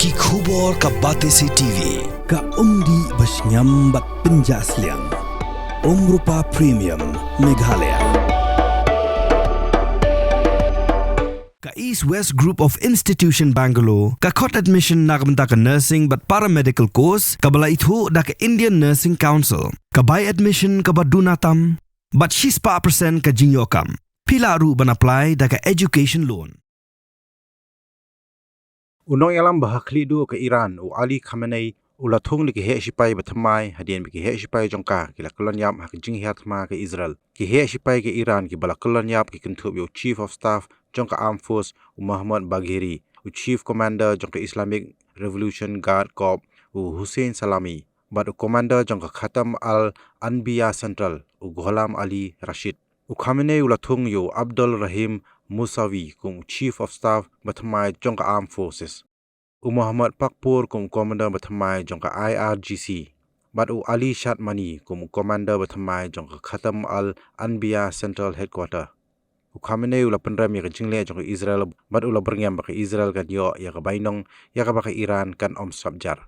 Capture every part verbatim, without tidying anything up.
Ki khubor ka Batesi T V. Ka umdih ba shngiam bad pynjah sliang. Umrupa Premium, Meghalaya. Ka East West Group of Institution Bangalore ka khot admission na ka bynta ka nursing bad paramedical course kaba la ithuh da ka Indian Nursing Council. Ka bai admission kaba duna tam bad shispah percent ka jingïoh kam. Phi lah ruh ban apply da ka education loan. U nongïalam ba ha khlieh duh ka Iran, u Ali Khamenei, u la thung da ki heh shipai ba thymmai hadien ba ki heh shipai jong ka ki la kyllon ïap ha ka jinghiar thma ka Israel. Ki heh shipai ka Iran kiba la kyllon ïap ki kynthup ïa u Chief of Staff jong ka Armed Force, u Mohammad Bagheri, u Chief Commander jong ka Islamic Revolution Guard Corps, u Hussein Salami, bad u Commander jong ka Khatam al-Anbiya Central, u Ghulam Ali Rashid. U Khamenei u la thung ïa u Abdul Rahim Musawi kum u Chief of Staff ba thymmai jong ka Armed Forces, u Mohammad Pakpour kum u Commander ba thymmai jong ka I R G C, bad u Ali Shadmani kum u Commander ba thymmai jong ka Khatam al-Anbiya Central Headquarter. U Khamenei u la pynrem ïa ka jingleh jong ka Israel bad u la byrngem ba ka Israel kan ïoh ïa ka bainong ïa kaba ka Iran kan ym sap jar.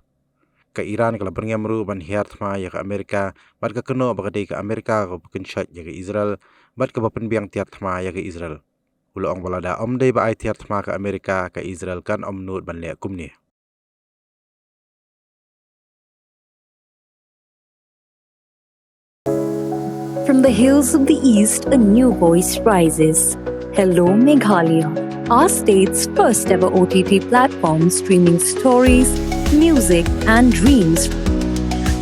Ka Iran ka la byrngem ruh ban hiar thma ïa ka Amerika bad ka kynnoh ba ka dei ka Amerika kaba pynshait ïa ka Israel bad kaba pynbiang tiar thma ïa ka Israel. U la ong ba lada ym dei ba ai tiar thma ka Amerika, ka Israel kan ym nud ban leh kumne. From the hills of the East, a new voice rises. Hello Meghalaya, our state's first ever O T T platform streaming stories, music, and dreams.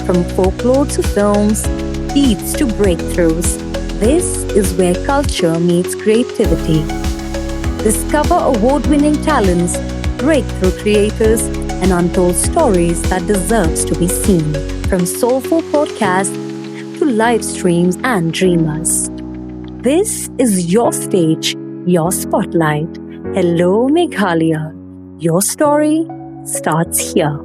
From folklore to films, beats to breakthroughs, this is where culture meets creativity. Discover award winning talents, breakthrough creators, and untold stories that deserves to be seen. From soulful podcasts to live streams and dreamers. This is your stage, your spotlight. Hello Meghalaya. Your story starts here.